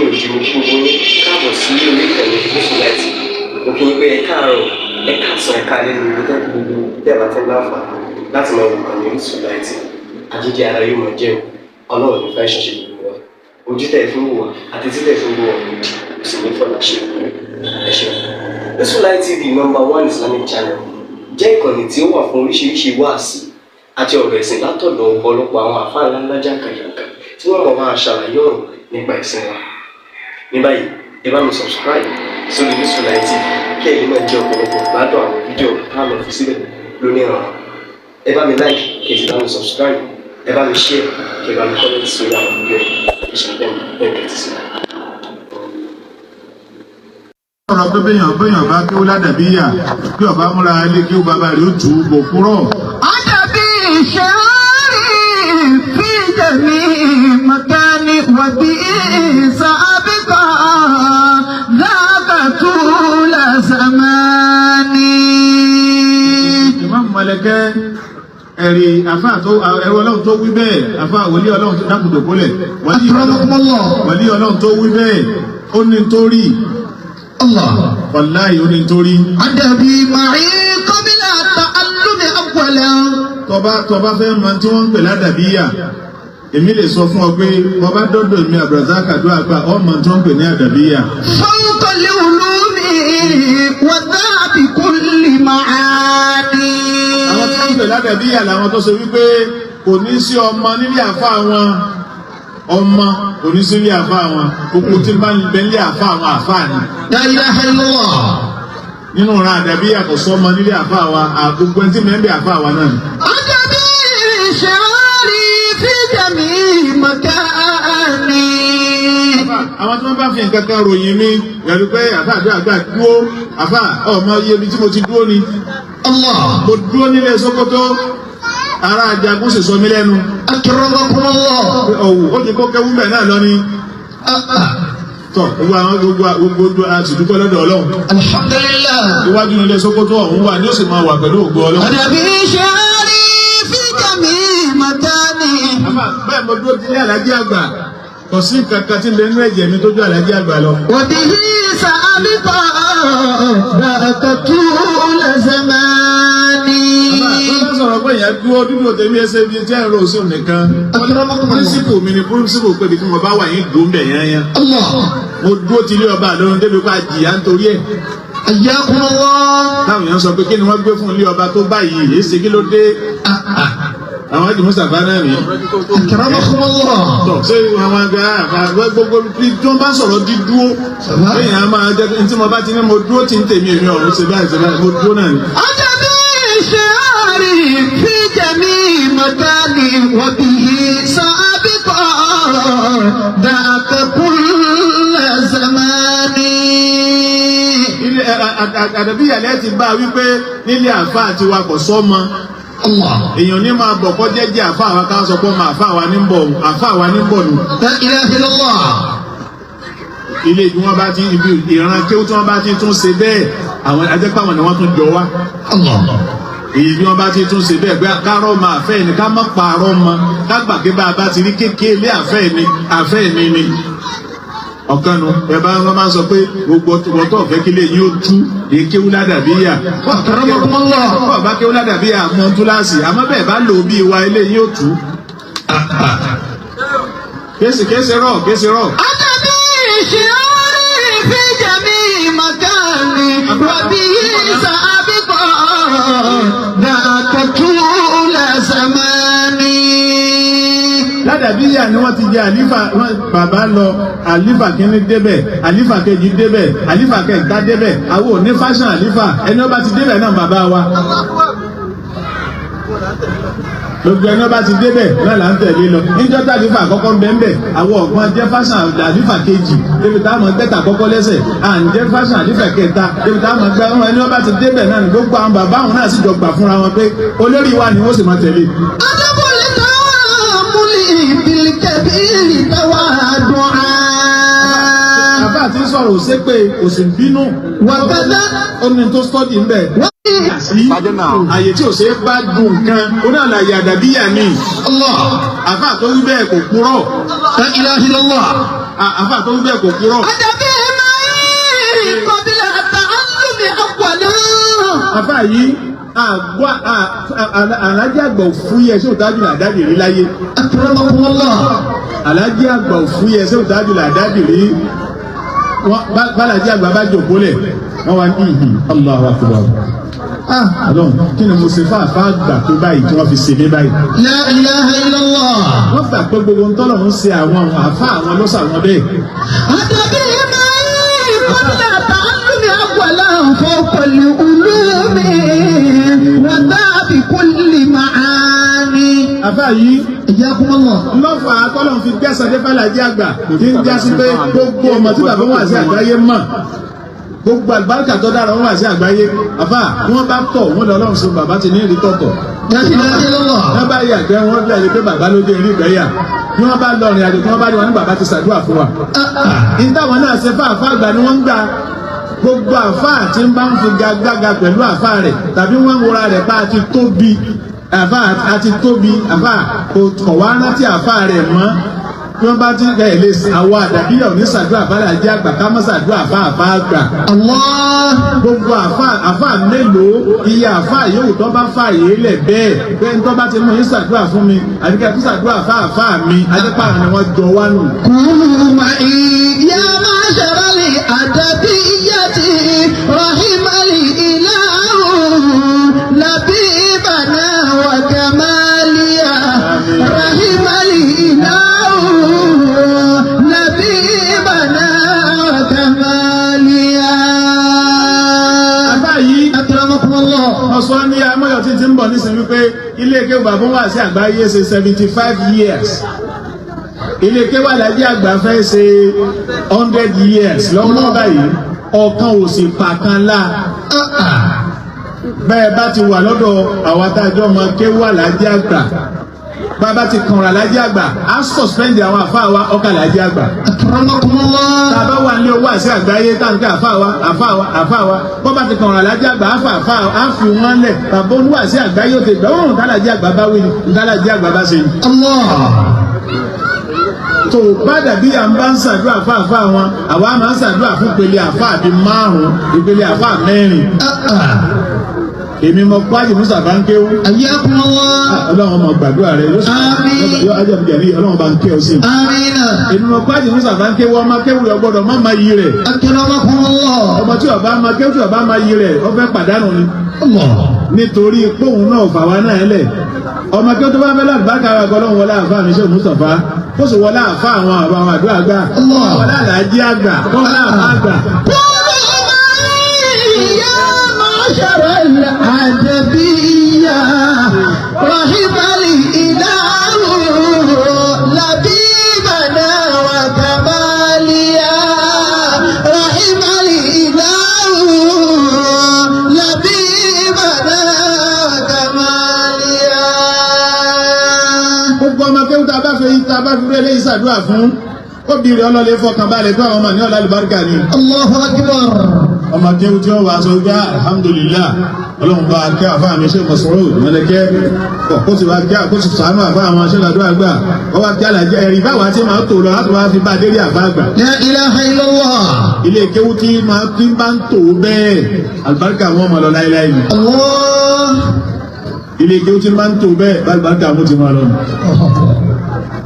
Lẹ́yìn òjì, mo kí gbogbo yín káàbọ̀ sí orí ìkànnì Orísun Light. Mo kí yín pé ẹ káàárọ̀, ẹ káàsán, ẹ káalẹ́ ní gbogbo gbogbo tẹ́ ẹ bá ti ń láǹfààní láti máa wò ìkànnì Orísun Light. Àjíjẹ ara yóò máa jẹun. Ọlọ́run ní fẹ́ ṣẹṣẹ gbogbo wa. Ojú tẹ̀ fún wò wá àti títẹ̀ fún wò wá kò sì ní fọlá ṣe. Ẹ ṣeun. Orísun Light TV, number one Islamic channel, jẹ́ ìkànnì tí ó wà fún oríṣiríṣi wáàsí àti ọ̀rọ̀ ẹ̀sìn látọ̀dọ̀ ọ̀pọ̀lọpọ̀ àwọn àfáà ńláńlá jàǹkàjàǹkà tí wọ́n mọ̀ máa ṣàlàyé ọ̀rọ̀ nípa ẹ̀sìn wa. Ní báyìí, ẹ bá mi subscribe sórí Orísun Light TV kí ẹ̀yin náà jẹ́ ọ̀pọ̀lọpọ̀ gbádùn àwọn fídíò tá a lọ fi síbẹ̀ lónìí ọ̀rọ̀. Ẹ bá mi like, kí ẹ sì bá mi subscribe, ẹ bá mi share, kí ẹ bá mi comment sórí àwọn fídíò yìí. Ẹ ṣe bẹ́ẹ̀ bẹ́ẹ̀ tẹ́tí sí i. Ọ̀rọ̀ pé béèyàn bá kí ó ládàbíyà, bí ọba múra ilé kí ó bàbá rẹ̀ ó tù ú kò kúrọ̀. أدبي شعاري في جميع مكان وبه سأبقى ذاك طول زماني. Imam Malẹ̀kẹ́ ẹ̀rí àfa tó ẹ̀rọ Ọlọ́run tó wí bẹ́ẹ̀, àfa wòlíì Ọlọ́run tó dákùdò kólẹ̀. أكرمكم الله. Wòlíì Ọlọ́run tó wí bẹ́ẹ̀, ó ní nítorí الله. Wàláhì, ó ní nítorí. أدبي معي قبل التعلم أولا. Tọba fẹ́ mọ tí wọ́n ń pè ládàbíyà, èmi lè sọ fún ọ pé bọba dọ́dọ̀ mi, Abdulrasaq àdúrà gbà, ọmọ tí wọ́n ń pè ní àdàbíyà. فوق العلوم وذهب كل معاني. Àwọn tí wọ́n ń pè ládàbíyà làwọn tó ṣe wípé kò ní sí ọmọ nílé àfa wọn, ọmọ kò ní sí nílé àfa wọn, gbogbo tí bá ń bẹ nílé àfa àwọn àfa ni. لا إله إلا الله. Nínú ìran àdàbíyà, kò sọ ọmọ nílé àfa wa, gbogbo ẹni tí mẹ́ńbẹ́ àfa wa náà ni. أدبي شعاري في جميع مكاني. Àwọn tí wọ́n bá fi nǹkan kan ròyìn mi pẹ̀lú pé àfa àdúrà gbà dúró, àfa ọmọ iye ibi tí mo ti dúró ni. الله. Mo dúró nílé Sókótó, ará Ajagun sì sọ mí lẹ́nu. أكرمكم الله. Pé ọ̀wù ó ti kó kẹ́wú bẹ̀ náà lọ ni. Tọ gbogbo àwọn gbogbo gbogbo àti dúpẹ́ lọ́dọ̀ Ọlọ́run. الحمد لله. Iwájú nílé Sókótó ọ̀hún wà ní, ó sì máa wà pẹ̀lú ògo Ọlọ́run. أدبي شعاري في جميع مكاني. Àfà, bẹ́ẹ̀ mo dúró sílé Alájí Àgbà, kò sí nǹkan kan tí ń bẹ nínú ẹ̀jẹ̀ mi tó ju Alájí Àgbà lọ. وبه سأبقى ذاك طول زماني. Àfà, tó bá sọ̀rọ̀ pé èèyàn dúró, dúdú tèmi ẹsẹ̀ bíi tí ẹ̀rọ òsì nìkan. أكرمكم الله. Principle mi ni principle pé ibi tí mo bá wà yín dùn bẹ̀ yẹn yẹn. الله. Mo dúró ti ilé ọba àlọ́run débi pa jìyà nítorí ẹ̀. حياكم الله. Táwọn èèyàn sọ pé kí ni wọ́n gbé fún ilé ọba tó báyìí, èyí ṣe, kí ló dé? Àwọn àjì Mustapha náà ní. أكرمكم الله. Tọ̀ ṣé àwọn àgbà àgbà gbogbo tí wọ́n bá sọ̀rọ̀ dídúró, lẹ́yìn àwọn máa jẹ́ ní tí mo bá ti ní mo dúró tí ń tèmi, èmi ọ̀hún ṣe báyìí ṣe báyìí, mo dúró náà ni. أدبي شعاري في جميع مكاني وبه سأبقى ذاك كل زماني. Ilé àdàbíyàlẹ́ ti bá a wípé nílé àfa àti wa kò sọ́mọ. الله. Èèyàn ní máa bọ̀ kọ́ jẹ́jẹ́ àfa wa, ká sọ pé ọmọ àfa wa ní ń bọ̀, àfa wa ní ń bọ̀ nù. لا إله إلا الله. Ilé ibi wọn bá ti ibi ìran kéwú tí wọn bá ti tún ṣe bẹ́ẹ̀, àwọn ajẹ́pàwọn ni wọ́n tún jọ wá. الله. Èyí bí wọ́n bá ti tún ṣe bẹ́ẹ̀ pé kárọ̀ máa fẹ́ ni, ká má parọ́ mọ́, ká gbà pé bá a bá ti rí kékeré ilé àfẹ́ ni, àfẹ́ mi ni. Ọ̀kan nu ẹ bá wọn máa ń sọ pé gbogbo ọtọ̀ ọ̀fẹ́ kílé yóò tú èyí kéwú ládàbíyà. أكرمكم الله. Bọ́ọ̀ bá kéwú ládàbíyà mọ́ túláàsì, àmọ́ bẹ́ẹ̀ bá lò ó bí wa ilé yóò tú. Kéésì kéésì rọ̀ kéésì rọ̀. أدبي شعاري في جميع مكاني وبه سأبقى ذاك طول زماني. Ládàbíyà ni wọ́n ti jẹ àlífà bàbá lọ, àlífà kínní débẹ̀, àlífà kejì débẹ̀, àlífà kẹta débẹ̀. Àwọn ò ní fashion àlífà, ẹni ó bá ti débẹ̀ náà bàbá wa. Gbogbo ẹni ó bá ti débẹ̀ náà là ń tẹ̀lé lọ. Níjọ́ tá àlífà àkọ́kọ́ ń bẹ́ ń bẹ̀, àwọn ọ̀gbọ́n jẹ́ fashion àlífà kejì débi táwọn gbẹ́ta kọ́kọ́ lẹ́sẹ̀, à ń jẹ́ fashion àlífà kẹta débi táwọn gbẹ́. Ẹni ó bá ti débẹ̀ náà ni gbogbo àwọn bàbá àwọn náà sì jọ gbà fúnra wọn pé olórí wa ni wọ́n sì máa tẹ̀lé. أدب التعامل بالكبير تواضعا. Àbá àti sọ̀rọ̀ òsépè òsì bínú. وكذا Ó ní tó sọ́ọ̀dì ń bẹ̀. Sí àyè tí ò ṣe é bá dùn nǹkan, ó náà láyé àdàbíyà ni. الله. Àfáà tó wí bẹ́ẹ̀ kò purọ́. لا إله إلا الله. Àfa tó ń bẹ̀ kò kúrọ̀. أدبي معي قبل التعلم أولا. Àfa yìí àgbà alájí àgbà òfúyẹ ṣé òtájú làdájì rí láyé. أكرمكم الله. Alájí àgbà òfúyẹ ṣé òtájú làdájì rí. Bálájí àgbà bá jòkó lẹ̀ wọ́n wá ní ìhìn Allahu Akbar. Ah, Ọlọ́run kí ni mo ṣe fáfá àgbà tó báyìí tí wọ́n fi ṣe mí báyìí. لا إله إلا الله. Wọ́n gbà pé gbogbo ń tọ́lọ̀ ń ṣe àwọn àfa àwọn ló ṣàwọn bẹ́ẹ̀. أدبي معي قبل التعلم أولا فوق العلوم وذا بكل معاني. Àfa yìí حياكم الله. lọ́fà tọ́lọ̀ fi gbẹ́sàn dé fàlàjì àgbà tí ń jásí pé gbogbo ọmọ tí bàbá wọn àti àgbáyé mọ̀ gbogbo àlùbáríkà tó dára wọn àti àgbáyé àfà wọn bá tọ̀ wọn lọ lọ́run sọ bàbá ti ní ìrí tọ̀tọ̀. لا إله إلا الله. Wọ́n bá yà gbẹ́ wọn bí àyè pé bàbá ló dé ìrí ìgbẹ́yà bí wọ́n bá lọ rìn àjò tí wọ́n bá rí wọn ní bàbá ti ṣàdúrà fún wa. Ìtàwọn náà ṣe fáfá àgbà ni wọ́n ń gbà gbogbo àfáà tí ń bá ń fi gagbága pẹ̀lú àfáà rẹ̀ tàbí wọ́n ń wora rẹ̀ pa àti tóbi àfáà àti tóbi àfáà kò kọ̀ wá rántí àfáà rẹ̀ mọ́ bí wọ́n bá ti ẹ̀ lè àwọ̀ àdàbíyà ò ní ṣàdúrà bá làjẹ́ àgbà ká má ṣàdúrà àfáà àfáà àgbà. Allah. Gbogbo àfáà àfáà mélòó iye àfáà yòówù tó bá fààyè lẹ̀ bẹ́ẹ̀ bẹ́ẹ̀ ní tó bá ti mú yín ṣàdúrà fún mi àbíkẹ́ tó ṣàdúrà àfáà àfáà mi adépá ni wọ́n jọ wá nù. كونوا معي يا معشر الأدبية رحم الإله لبيبنا وكماليا رحم الإله لبيبنا وكماليا. Àfáà yìí أكرمكم الله. Ọ̀sán ní amọ́yọ̀ tí ti ń bọ̀ nísìnyí wípé ilé ike bàbá wà sí àgbáyé ṣe 75 years, ilé ike wà lájẹ́ àgbà fẹ́ ṣe 100 years lọ́wọ́lọ́wọ́ báyìí, ọ̀kan ò sì pàkan lá. Bẹ́ẹ̀ bá ti wà lọ́dọ̀ àwọn atájọ́ ọmọ kéwà lájẹ́ àgbà, bàbá ti kànrà lájẹ́ àgbà, á suspend àwọn àfáà wa ọkà lájẹ́ àgbà. أكرمكم الله. Tàbá wà ní owó àti àgbáyé táǹkì àfáà wa àfáà wa àfáà wa bọ́ bá ti kàn rà lájẹ́ àgbà àfà àfáà á fi wọ́n lẹ̀ bàbá oníwà sí àgbáyé òkè gbà òun tálàjẹ́ àgbà bá wí ni tálàjẹ́ àgbà bá ṣe ni. الله. Tó o bá dàbí à ń bá ń ṣàdúrà fáàfáà wọn, àwa máa ń ṣàdúrà fún ìpele àfáà bíi márùn-ún, ìpele àfáà mẹ́rin. Èmi mọ kwájì musa bá ń kéwú. حياكم الله. Ọlọ́run ọmọ gbàdúrà rẹ yóò Àmín. yọ ajábìjà ní ọlọ́run bá ń ké ọ sí i. آمين. Èmi mọ kwájì musa bá ń kéwú, ọmọ kéwú rẹ gbọ́dọ̀ má ma yí rẹ̀. أكرمكم الله. Ọmọ tí ọba máa kéwú tí ọba máa yí rẹ̀ ó fẹ́ pàdánù ni. الله. Nítorí póun náà fà wá náà lẹ̀ ọmọ kí ó tó bá fẹ́ láti bá kára gbọ́ lọ́wọ́ wọlé àfa mi ṣe Mustapha kó sì wọlé àfa àwọn àwọn àwọn àdúrà gbà Allah. wọlé àlàájì àgbà kó wọlé àfa àgbà. كونوا معي يا معشر الأدبية رحم الإله لبيبنا وكماليا رحم الإله لبيبنا وكماليا. Gbogbo ọmọ kéwù tá a bá fi rú eléyìí ṣàdúrà fún obìnrin ọlọ́lẹ̀ fọkàn balẹ̀ tó àwọn ọmọ ní ọ̀là àlùbáríkà ni. الله أكبر. Ọmọ kéwù tí wọ́n wá sọ gbá alhamdulillah ọlọ́run bá kẹ́ àfa mi ṣe mọ̀sọ̀rọ̀ mọ̀lẹ́kẹ́ kó sì wá kẹ́ kó sì sànú àfa àwọn ṣe làdúrà gbà wọ́n wá kí àlàjẹ ẹ̀rí báwa tí máa tó lọ láti wá fi bá délé àfa àgbà. لا إله إلا الله. Ilé kéwú tí máa tí bá ń tò bẹ́ẹ̀ àlùbáríkà wọn máa lọ láéláé ni. الله. Ilé kéwú tí máa ń tò bẹ́ẹ̀ àlùbáríkà wọn ti máa lọ nù.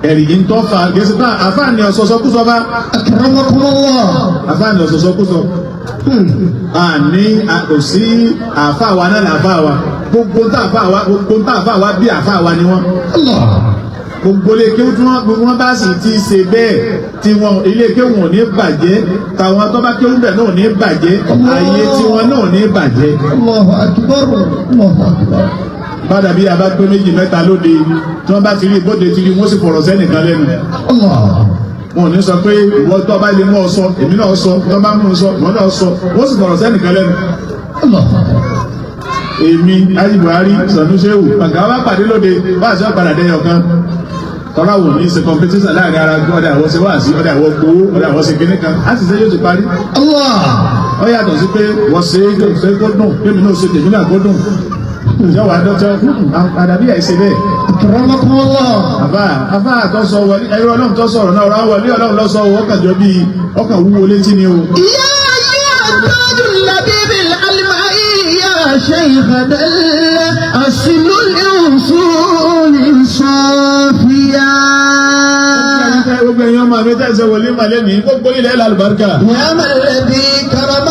Ẹ̀rì yìí ń tọ́ fa gẹ̀ẹ́sì bá àfáàní ọ̀sọ̀sọ̀ kú sọ bá. أكرمكم الله. Àfáàní ọ̀sọ̀sọ̀ kú sọ. Àní kò sí àfáà wa náà làfáà wa gbogbo ń tà àfáà wa gbogbo ń tà àfáà wa bí àfáà wa ni wọ́n. الله. Gbogbo ilé kéwú tí wọ́n gbogbo wọn bá sì ti ṣe bẹ́ẹ̀ tí wọn ilé kéwú wọn ò ní bàjẹ́, tàwọn tó bá kéwú bẹ̀ náà ò ní bàjẹ́, ààyè tiwọn náà ò ní bàjẹ́. الله أكبر الله أكبر. Bàdà bí a bá pé méjì mẹ́ta lóde tí wọ́n bá ti rí bóde ti rí wọ́n sì fọ̀rọ̀ sẹ́nìkan lẹ́nu. الله. Wọn ò ní sọ pé ìwọ tó bá lè mú ọ sọ èmi náà sọ tó bá mú un sọ ìwọ náà sọ, wọ́n sì fọ̀rọ̀ sẹ́nìkan lẹ́nu. الله. Èmi Haji Buhari Sanu Shehu pàgà wá pàdé lóde wá àti ọ̀padà dẹyọ kan tọ́lá wò ní ṣe competition láàrin ara gbọ́ ọ̀dà àwọn ṣe wá sí ọ̀dà àwọn gbowó ọ̀dà àwọn ṣe kíní kan á sì ṣe yóò ti parí. الله. Ó yàtọ̀ sí pé wọ́n ṣe é ṣe kó dùn kémi náà ṣe tèmi náà kó dùn ìjọ wà dọ́tọ́ àdàbí ẹ̀ ṣe bẹ́ẹ̀. أكرمكم الله. Àbá àbá àtọ́sọ wọlé ẹ̀rọ ọlọ́run tó sọ̀rọ̀ náà ọ̀rọ̀ wọlé ọlọ́run lọ́sọ ọkàn jọ bíi ọkàn wúwo létí ni o. يا أيها التاج اللبيب الألمعي يا شيخنا أصل الأصول الصافية. Gbogbo ẹ̀yin ọmọ mi tẹ̀sẹ̀ wọlé màlẹ́ ní gbogbo ilẹ̀ lálùbáríkà. يا من الذي كرم